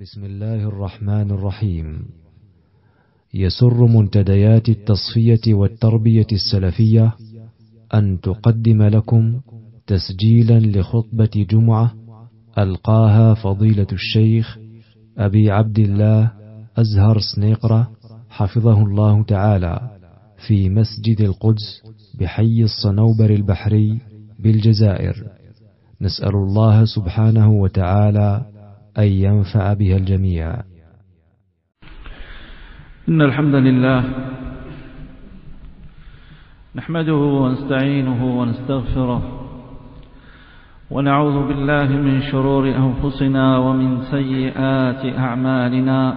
بسم الله الرحمن الرحيم. يسر منتديات التصفية والتربية السلفية أن تقدم لكم تسجيلا لخطبة جمعة ألقاها فضيلة الشيخ أبي عبد الله أزهر سنيقرة حفظه الله تعالى في مسجد القدس بحي الصنوبر البحري بالجزائر. نسأل الله سبحانه وتعالى أن ينفع بها الجميع. إن الحمد لله نحمده ونستعينه ونستغفره ونعوذ بالله من شرور أنفسنا ومن سيئات أعمالنا.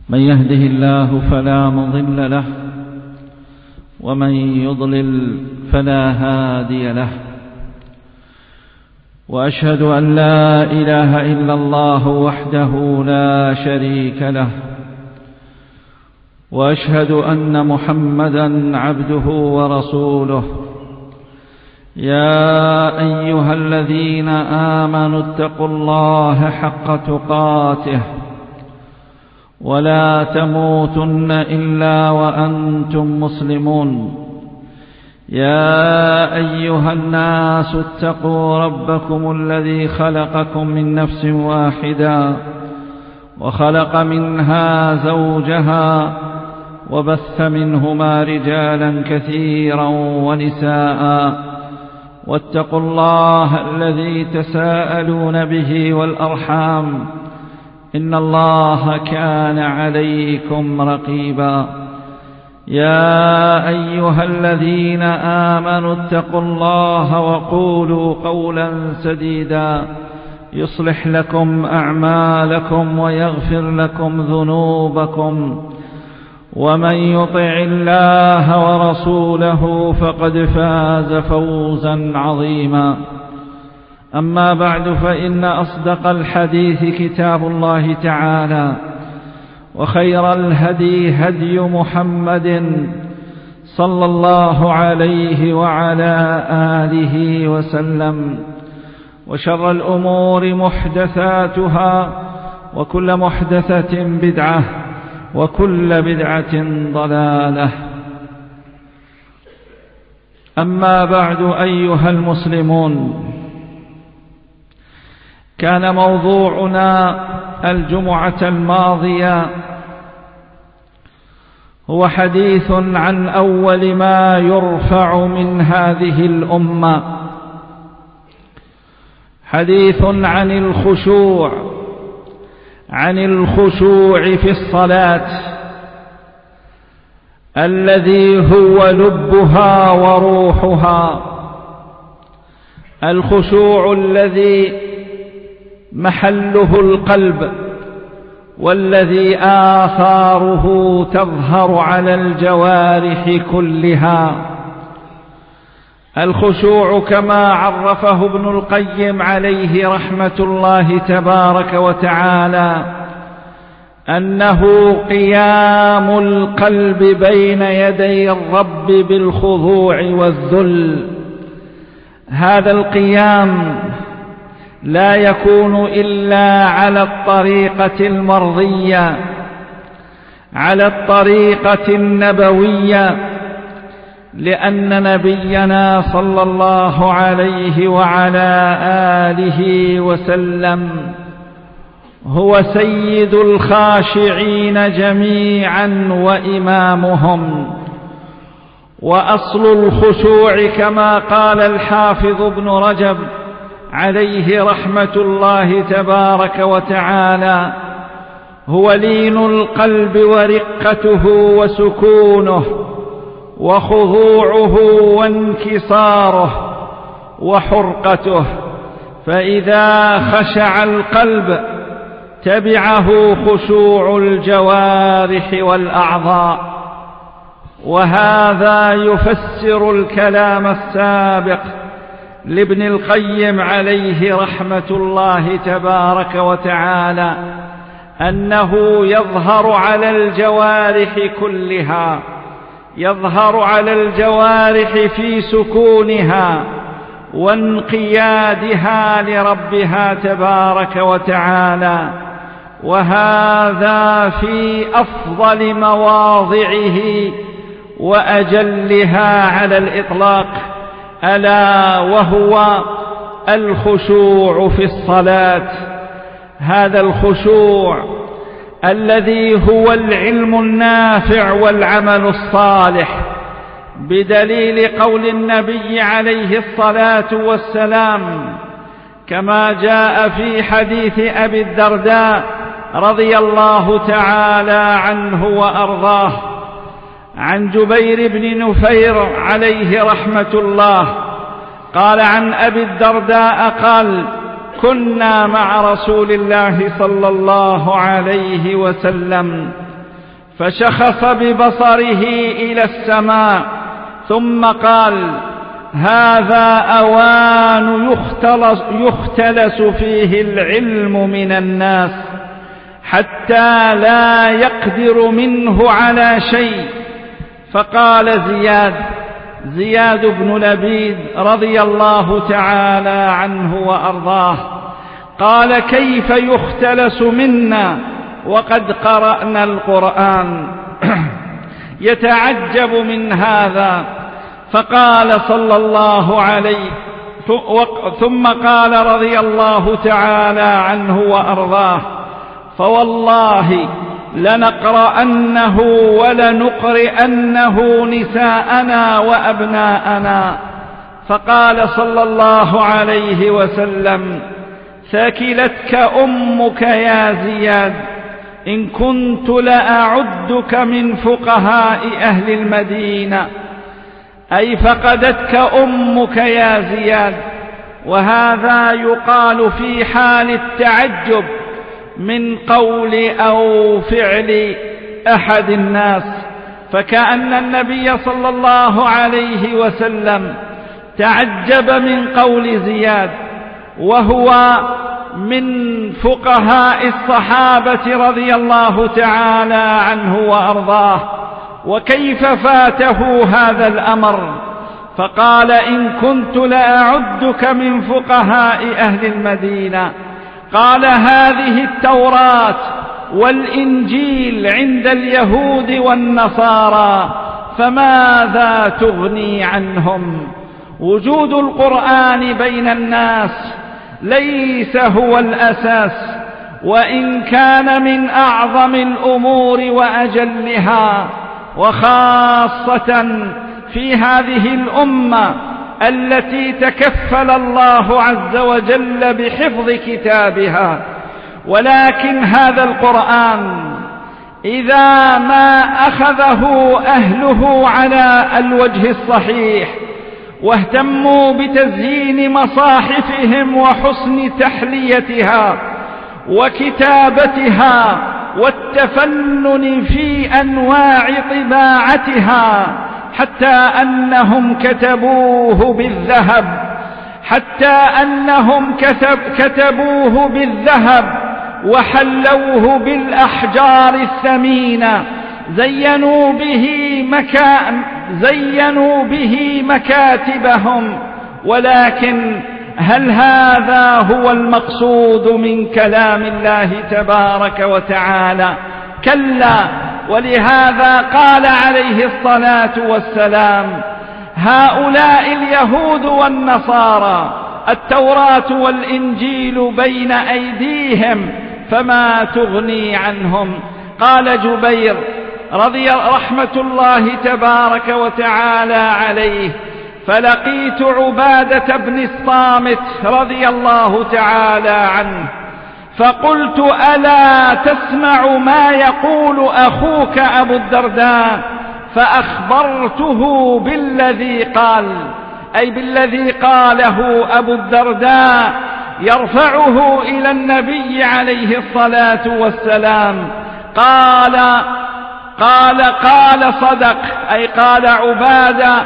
من يهده الله فلا مضل له ومن يضلل فلا هادي له، وأشهد أن لا إله إلا الله وحده لا شريك له، وأشهد أن محمدا عبده ورسوله. يا أيها الذين آمنوا اتقوا الله حق تقاته ولا تموتن إلا وأنتم مسلمون. يا أيها الناس اتقوا ربكم الذي خلقكم من نفس واحدة وخلق منها زوجها وبث منهما رجالا كثيرا ونساء، واتقوا الله الذي تساءلون به والأرحام إن الله كان عليكم رقيبا. يا أيها الذين آمنوا اتقوا الله وقولوا قولا سديدا يصلح لكم أعمالكم ويغفر لكم ذنوبكم، ومن يطع الله ورسوله فقد فاز فوزا عظيما. أما بعد، فإن أصدق الحديث كتاب الله تعالى، وخير الهدي هدي محمد صلى الله عليه وعلى آله وسلم، وشر الأمور محدثاتها، وكل محدثة بدعة، وكل بدعة ضلالة. أما بعد أيها المسلمون، كان موضوعنا الجمعة الماضية هو حديث عن أول ما يرفع من هذه الأمة، حديث عن الخشوع، عن الخشوع في الصلاة الذي هو لبها وروحها، الخشوع الذي محله القلب، والذي آثاره تظهر على الجوارح كلها. الخشوع كما عرفه ابن القيم عليه رحمة الله تبارك وتعالى أنه قيام القلب بين يدي الرب بالخضوع والذل. هذا القيام لا يكون إلا على الطريقة المرضية، على الطريقة النبوية، لأن نبينا صلى الله عليه وعلى آله وسلم هو سيد الخاشعين جميعا وإمامهم. وأصل الخشوع كما قال الحافظ ابن رجب عليه رحمة الله تبارك وتعالى هو لين القلب ورقته وسكونه وخضوعه وانكساره وحرقته، فإذا خشع القلب تبعه خشوع الجوارح والأعضاء. وهذا يفسر الكلام السابق لابن القيم عليه رحمة الله تبارك وتعالى أنه يظهر على الجوارح كلها، يظهر على الجوارح في سكونها وانقيادها لربها تبارك وتعالى، وهذا في أفضل مواضعه وأجلها على الإطلاق، ألا وهو الخشوع في الصلاة. هذا الخشوع الذي هو العلم النافع والعمل الصالح، بدليل قول النبي عليه الصلاة والسلام كما جاء في حديث أبي الدرداء رضي الله تعالى عنه وأرضاه عن جبير بن نفير عليه رحمة الله قال عن أبي الدرداء قال: كنا مع رسول الله صلى الله عليه وسلم فشخص ببصره إلى السماء ثم قال: هذا أوان يختلس فيه العلم من الناس حتى لا يقدر منه على شيء. فقال زياد بن لبيد رضي الله تعالى عنه وأرضاه قال: كيف يختلس منا وقد قرأنا القرآن؟ يتعجب من هذا. فقال صلى الله عليه ثم قال رضي الله تعالى عنه وأرضاه: فوالله لنقرأنه ولنقرئنه نساءنا وأبناءنا. فقال صلى الله عليه وسلم: ثكلتك أمك يا زياد، إن كنت لأعدك من فقهاء أهل المدينة، أي فقدتك أمك يا زياد. وهذا يقال في حال التعجب من قول أو فعل أحد الناس، فكأن النبي صلى الله عليه وسلم تعجب من قول زياد، وهو من فقهاء الصحابة رضي الله تعالى عنه وأرضاه، وكيف فاته هذا الأمر؟ فقال: إن كنت لأعدك من فقهاء أهل المدينة. قال: هذه التوراة والإنجيل عند اليهود والنصارى، فماذا تغني عنهم؟ وجود القرآن بين الناس ليس هو الأساس، وإن كان من أعظم الأمور وأجلها، وخاصة في هذه الأمة التي تكفل الله عز وجل بحفظ كتابها. ولكن هذا القرآن إذا ما أخذه أهله على الوجه الصحيح واهتموا بتزيين مصاحفهم وحسن تحليتها وكتابتها والتفنن في أنواع طباعتها، حتى أنهم كتبوه بالذهب وحلوه بالأحجار الثمينة، زينوا به مكاتبهم. ولكن هل هذا هو المقصود من كلام الله تبارك وتعالى؟ كلا. ولهذا قال عليه الصلاة والسلام: هؤلاء اليهود والنصارى التوراة والإنجيل بين أيديهم فما تغني عنهم. قال جبير رحمة الله تبارك وتعالى عليه: فلقيت عبادة بن الصامت رضي الله تعالى عنه فقلت: ألا تسمع ما يقول أخوك أبو الدرداء؟ فأخبرته بالذي قال، أي بالذي قاله أبو الدرداء يرفعه إلى النبي عليه الصلاة والسلام. قال صدق، أي قال عبادة: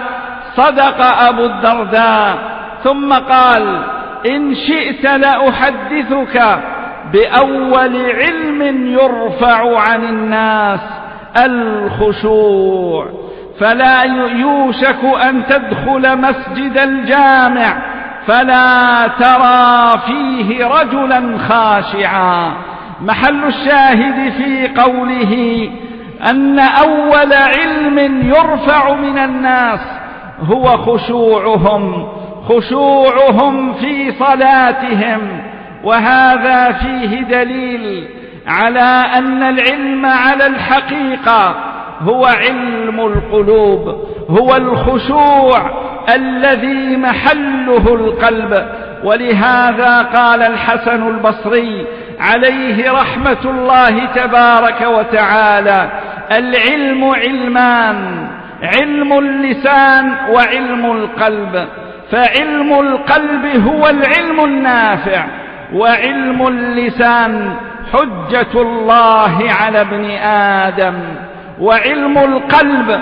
صدق أبو الدرداء. ثم قال: إن شئت لأحدثك بأول علم يرفع عن الناس الخشوع، فلا يوشك أن تدخل مسجد الجامع فلا ترى فيه رجلا خاشعا محل الشاهد في قوله أن أول علم يرفع من الناس هو خشوعهم في صلاتهم، وهذا فيه دليل على أن العلم على الحقيقة هو علم القلوب، هو الخشوع الذي محله القلب. ولهذا قال الحسن البصري عليه رحمة الله تبارك وتعالى: العلم علمان، علم اللسان وعلم القلب، فعلم القلب هو العلم النافع، وعلم اللسان حجة الله على ابن آدم، وعلم القلب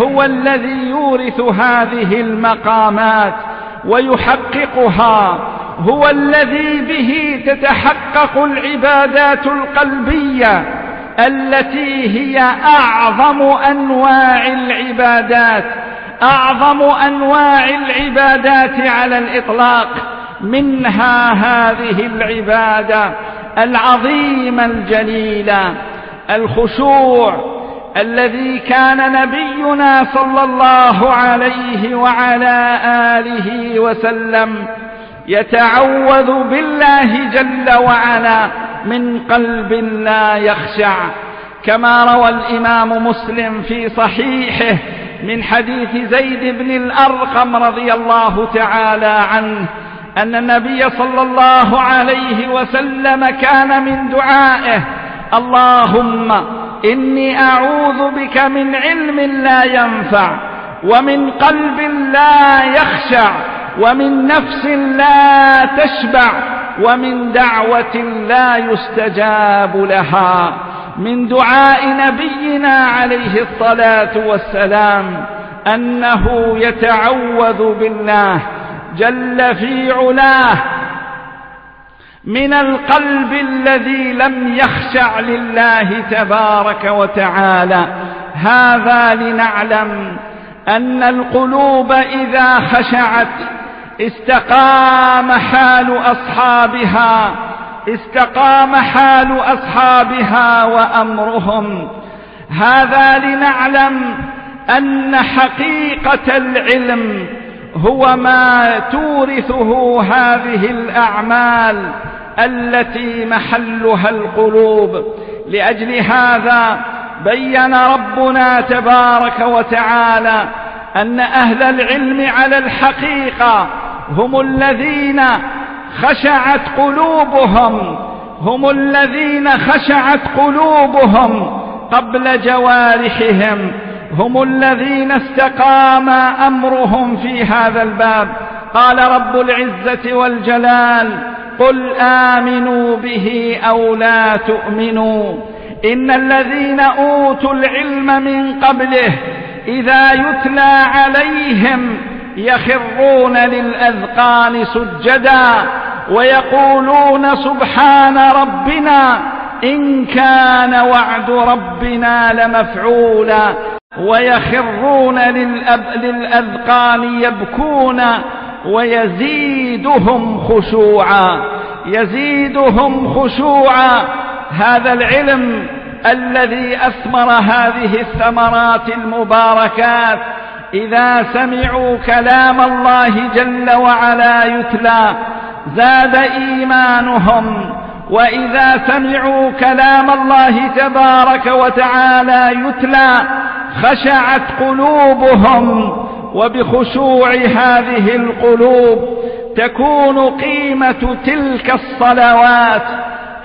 هو الذي يورث هذه المقامات ويحققها، هو الذي به تتحقق العبادات القلبية التي هي أعظم أنواع العبادات على الإطلاق. منها هذه العبادة العظيمة الجليلة الخشوع، الذي كان نبينا صلى الله عليه وعلى آله وسلم يتعوذ بالله جل وعلا من قلب لا يخشع، كما روى الإمام مسلم في صحيحه من حديث زيد بن الأرقم رضي الله تعالى عنه أن النبي صلى الله عليه وسلم كان من دعائه: اللهم إني أعوذ بك من علم لا ينفع، ومن قلب لا يخشع، ومن نفس لا تشبع، ومن دعوة لا يستجاب لها. من دعاء نبينا عليه الصلاة والسلام أنه يتعوذ بالله جل في علاه من القلب الذي لم يخشع لله تبارك وتعالى. هذا لنعلم أن القلوب إذا خشعت استقام حال أصحابها وأمرهم. هذا لنعلم أن حقيقة العلم هو ما تورثه هذه الأعمال التي محلها القلوب. لأجل هذا بين ربنا تبارك وتعالى أن أهل العلم على الحقيقة هم الذين خشعت قلوبهم قبل جوارحهم، هم الذين استقام أمرهم في هذا الباب. قال رب العزة والجلال: قل آمنوا به أو لا تؤمنوا إن الذين أوتوا العلم من قبله إذا يتلى عليهم يخرون للأذقان سجدا ويقولون سبحان ربنا إن كان وعد ربنا لمفعولا، ويخرون للأذقان يبكون ويزيدهم خشوعا. هذا العلم الذي أثمر هذه الثمرات المباركات إذا سمعوا كلام الله جل وعلا يتلى زاد إيمانهم، وإذا سمعوا كلام الله تبارك وتعالى يتلى خشعت قلوبهم. وبخشوع هذه القلوب تكون قيمة تلك الصلوات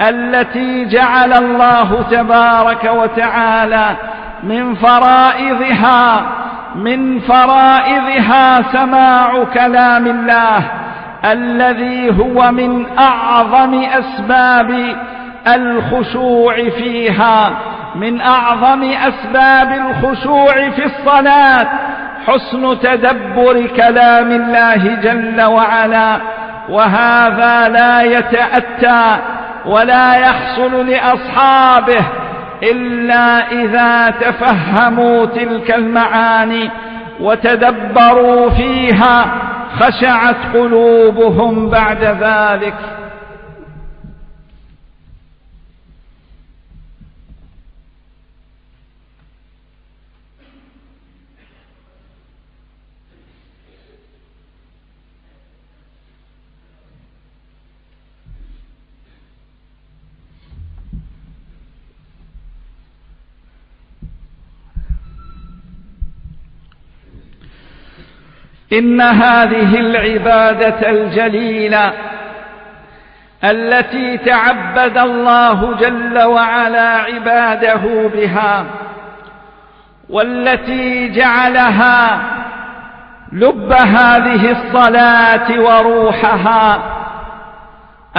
التي جعل الله تبارك وتعالى من فرائضها سماع كلام الله الذي هو من أعظم أسباب الخشوع فيها، من أعظم أسباب الخشوع في الصلاة حسن تدبر كلام الله جل وعلا. وهذا لا يتأتى ولا يحصل لأصحابه إلا إذا تفهموا تلك المعاني وتدبروا فيها، خشعت قلوبهم بعد ذلك. إن هذه العبادة الجليلة التي تعبد الله جل وعلا عباده بها، والتي جعلها لب هذه الصلاة وروحها،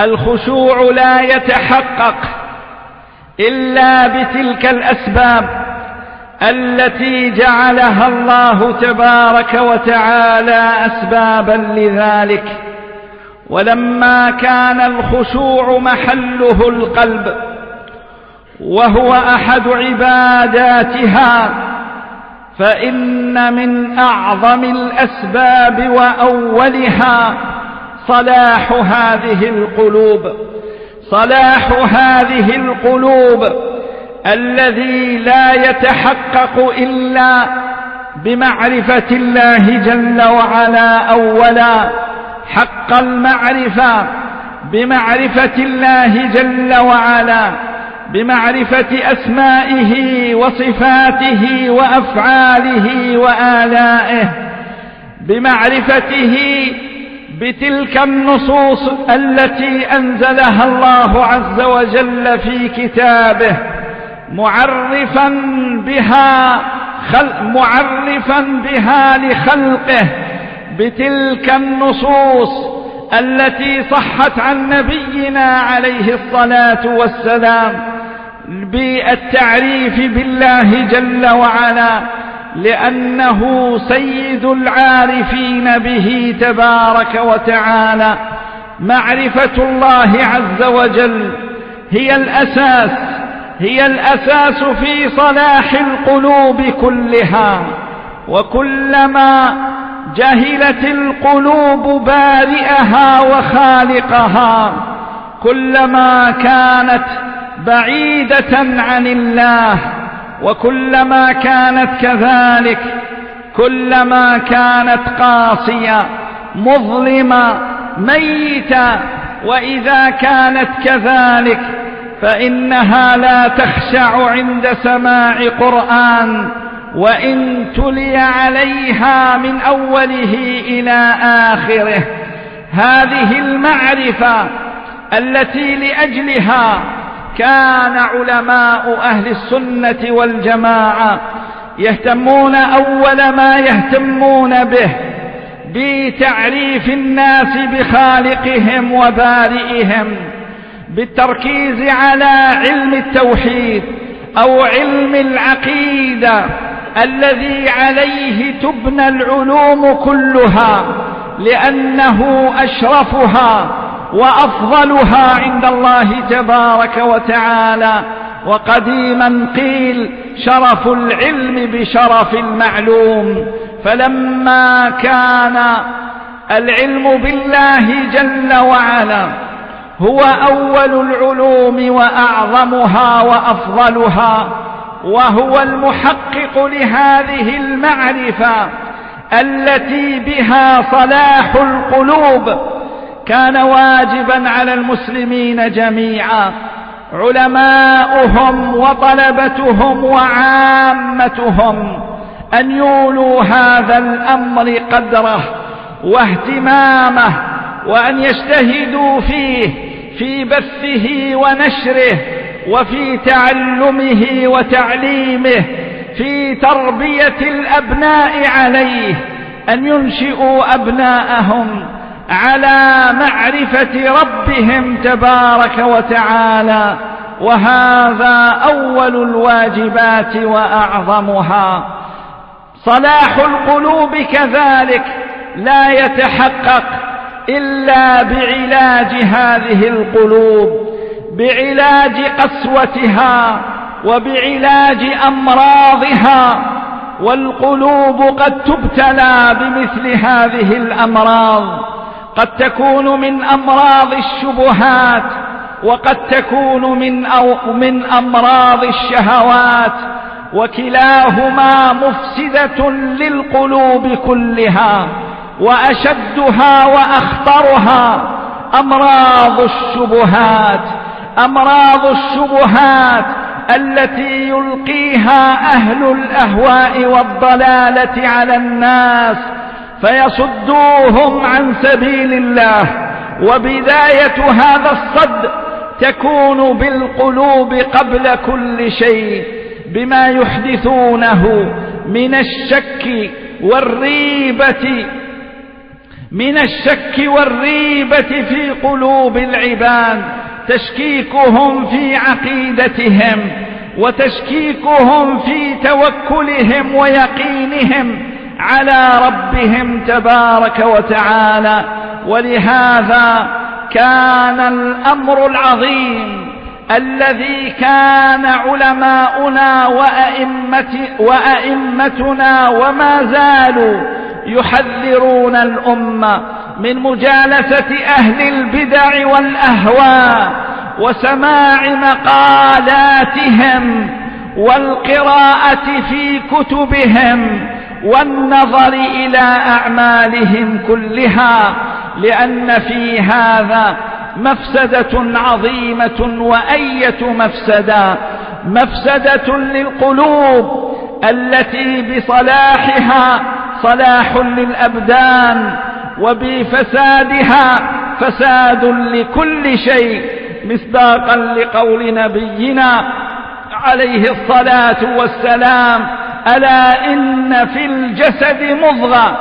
الخشوع لا يتحقق إلا بتلك الأسباب التي جعلها الله تبارك وتعالى أسبابا لذلك. ولما كان الخشوع محله القلب وهو أحد عباداتها، فإن من أعظم الأسباب وأولها صلاح هذه القلوب، صلاح هذه القلوب الذي لا يتحقق إلا بمعرفة الله جل وعلا أولا، حق المعرفة بمعرفة الله جل وعلا، بمعرفة أسمائه وصفاته وأفعاله وآلائه، بمعرفته بتلك النصوص التي أنزلها الله عز وجل في كتابه، معرفا بها لخلقه، بتلك النصوص التي صحت عن نبينا عليه الصلاة والسلام بالتعريف بالله جل وعلا، لأنه سيد العارفين به تبارك وتعالى. معرفة الله عز وجل هي الأساس في صلاح القلوب كلها. وكلما جهلت القلوب بارئها وخالقها، كلما كانت بعيدة عن الله، وكلما كانت كذلك كلما كانت قاسية مظلمة ميتة. وإذا كانت كذلك فإنها لا تخشع عند سماع قرآن، وإن تلي عليها من أوله إلى آخره. هذه المعرفة التي لأجلها كان علماء أهل السنة والجماعة يهتمون أول ما يهتمون به بتعريف الناس بخالقهم وبارئهم، بالتركيز على علم التوحيد أو علم العقيدة الذي عليه تبنى العلوم كلها، لأنه أشرفها وأفضلها عند الله تبارك وتعالى. وقديما قيل شرف العلم بشرف المعلوم، فلما كان العلم بالله جل وعلا هو أول العلوم وأعظمها وأفضلها، وهو المحقق لهذه المعرفة التي بها صلاح القلوب، كان واجبا على المسلمين جميعا، علماؤهم وطلبتهم وعامتهم، أن يولوا هذا الأمر قدره واهتمامه، وأن يجتهدوا فيه في بثه ونشره، وفي تعلمه وتعليمه، في تربية الأبناء عليه، أن ينشئوا أبناءهم على معرفة ربهم تبارك وتعالى، وهذا أول الواجبات وأعظمها. صلاح القلوب كذلك لا يتحقق إلا بعلاج هذه القلوب، بعلاج قسوتها وبعلاج أمراضها. والقلوب قد تبتلى بمثل هذه الأمراض، قد تكون من أمراض الشبهات، وقد تكون من أمراض الشهوات، وكلاهما مفسدة للقلوب كلها. وأشدها وأخطرها أمراض الشبهات التي يلقيها أهل الأهواء والضلالة على الناس، فيصدوهم عن سبيل الله. وبداية هذا الصد تكون بالقلوب قبل كل شيء، بما يحدثونه من الشك والريبة في قلوب العباد، تشكيكهم في عقيدتهم وتشكيكهم في توكلهم ويقينهم على ربهم تبارك وتعالى. ولهذا كان الأمر العظيم الذي كان علماؤنا وأئمتنا وما زالوا يحذرون الأمة من مجالسة أهل البدع والأهواء وسماع مقالاتهم والقراءة في كتبهم والنظر إلى أعمالهم كلها، لأن في هذا مفسدة عظيمة. وأية مفسدة للقلوب التي بصلاحها صلاح للأبدان وبفسادها فساد لكل شيء، مصداقا لقول نبينا عليه الصلاة والسلام: ألا إن في الجسد مضغة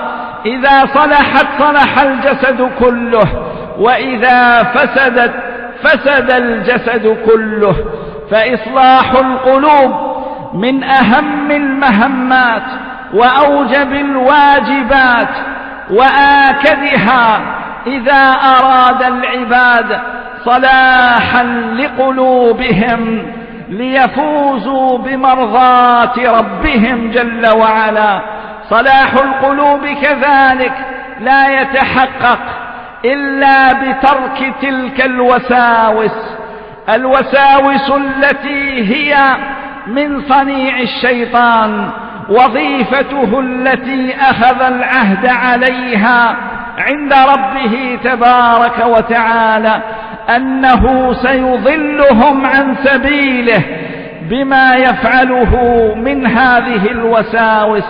إذا صلحت صلح الجسد كله وإذا فسدت فسد الجسد كله. فإصلاح القلوب من أهم المهمات وأوجب الواجبات وآكدها إذا أراد العباد صلاحا لقلوبهم ليفوزوا بمرضات ربهم جل وعلا. صلاح القلوب كذلك لا يتحقق إلا بترك تلك الوساوس التي هي من صنيع الشيطان، وظيفته التي أخذ العهد عليها عند ربه تبارك وتعالى أنه سيضلهم عن سبيله بما يفعله من هذه الوساوس.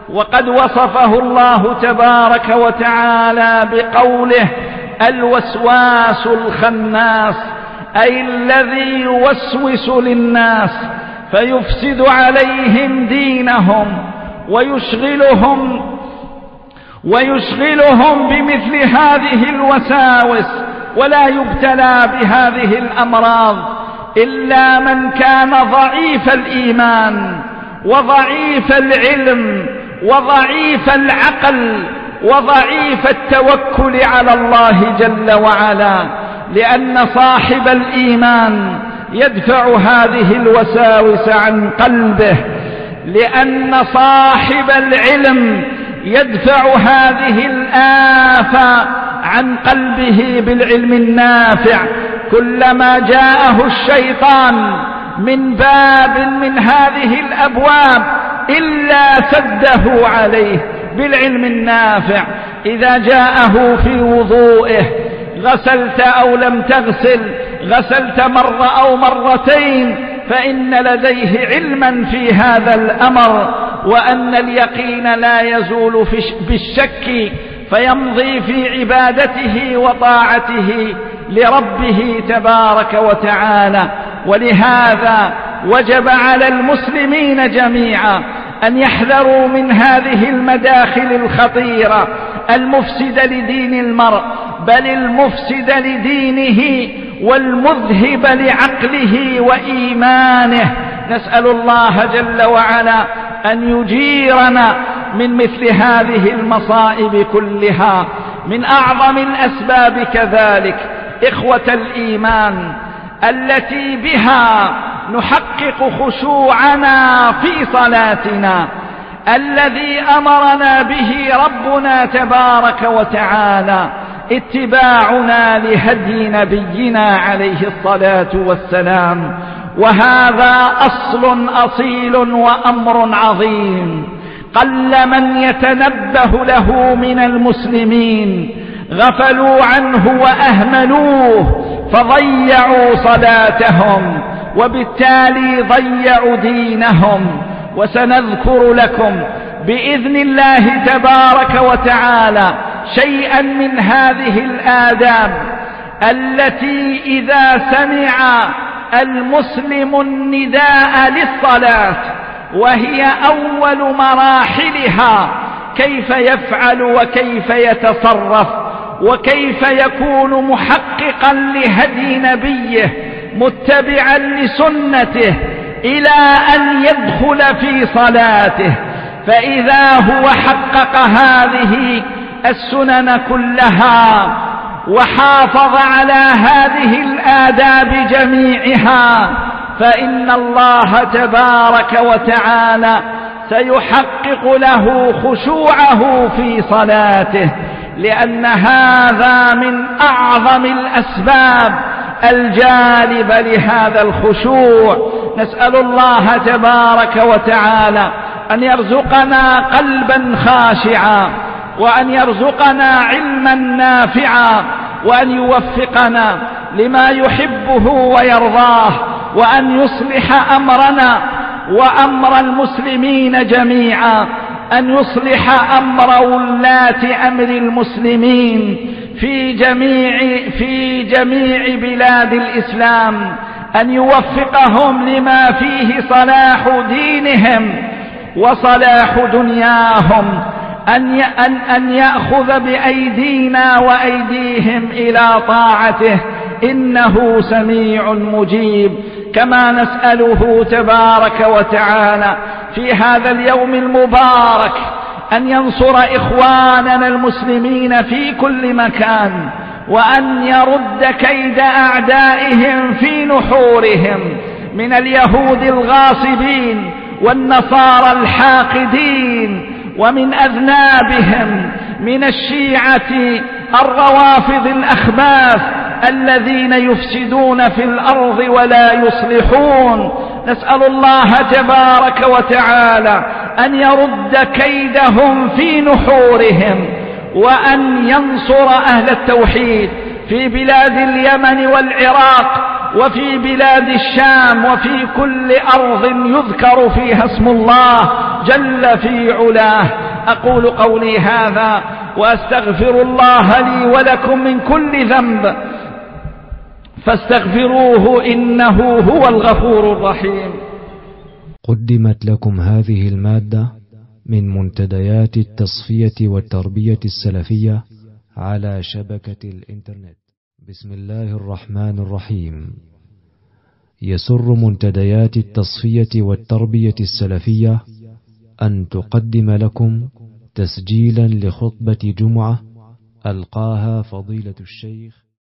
وقد وصفه الله تبارك وتعالى بقوله: الوسواس الخناس، أي الذي يوسوس للناس فيفسد عليهم دينهم ويشغلهم بمثل هذه الوساوس. ولا يبتلى بهذه الأمراض إلا من كان ضعيف الإيمان وضعيف العلم وضعيف العقل وضعيف التوكل على الله جل وعلا، لأن صاحب الإيمان يدفع هذه الوساوس عن قلبه، لأن صاحب العلم يدفع هذه الآفة عن قلبه بالعلم النافع. كلما جاءه الشيطان من باب من هذه الأبواب إلا سده عليه بالعلم النافع. إذا جاءه في وضوئه: غسلت أو لم تغسل، غسلت مرة أو مرتين، فإن لديه علما في هذا الأمر، وأن اليقين لا يزول بالشك، فيمضي في عبادته وطاعته لربه تبارك وتعالى. ولهذا وجب على المسلمين جميعا أن يحذروا من هذه المداخل الخطيرة المفسدة لدين المرء، بل المفسدة لدينه والمذهب لعقله وإيمانه. نسأل الله جل وعلا أن يجيرنا من مثل هذه المصائب كلها. من أعظم الأسباب كذلك إخوة الإيمان التي بها نحقق خشوعنا في صلاتنا الذي أمرنا به ربنا تبارك وتعالى، اتباعنا لهدي نبينا عليه الصلاة والسلام. وهذا أصل أصيل وأمر عظيم، قل من يتنبه له من المسلمين، غفلوا عنه وأهملوه فضيعوا صلاتهم، وبالتالي ضيعوا دينهم. وسنذكر لكم بإذن الله تبارك وتعالى شيئا من هذه الآداب التي إذا سمع المسلم النداء للصلاة وهي أول مراحلها كيف يفعل وكيف يتصرف وكيف يكون محققا لهدي نبيه متبعا لسنته إلى أن يدخل في صلاته. فإذا هو حقق هذه السنن كلها وحافظ على هذه الآداب جميعها فإن الله تبارك وتعالى سيحقق له خشوعه في صلاته، لأن هذا من أعظم الأسباب الجالبة لهذا الخشوع. نسأل الله تبارك وتعالى أن يرزقنا قلبا خاشعا، وأن يرزقنا علما نافعا، وأن يوفقنا لما يحبه ويرضاه، وأن يصلح أمرنا وأمر المسلمين جميعا، أن يصلح أمر ولاة أمر المسلمين في جميع بلاد الإسلام، أن يوفقهم لما فيه صلاح دينهم وصلاح دنياهم، أن يأخذ بأيدينا وأيديهم إلى طاعته، إنه سميع مجيب. كما نسأله تبارك وتعالى في هذا اليوم المبارك أن ينصر إخواننا المسلمين في كل مكان، وأن يرد كيد أعدائهم في نحورهم من اليهود الغاصبين والنصارى الحاقدين، ومن أذنابهم من الشيعة الروافض الأخباث الذين يفسدون في الأرض ولا يصلحون. نسأل الله تبارك وتعالى أن يرد كيدهم في نحورهم، وأن ينصر أهل التوحيد في بلاد اليمن والعراق وفي بلاد الشام وفي كل أرض يذكر فيها اسم الله جل في علاه. أقول قولي هذا وأستغفر الله لي ولكم من كل ذنب فاستغفروه إنه هو الغفور الرحيم. قدمت لكم هذه المادة من منتديات التصفية والتربية السلفية على شبكة الإنترنت. بسم الله الرحمن الرحيم. يسر منتديات التصفية والتربية السلفية أن تقدم لكم تسجيلا لخطبة جمعة ألقاها فضيلة الشيخ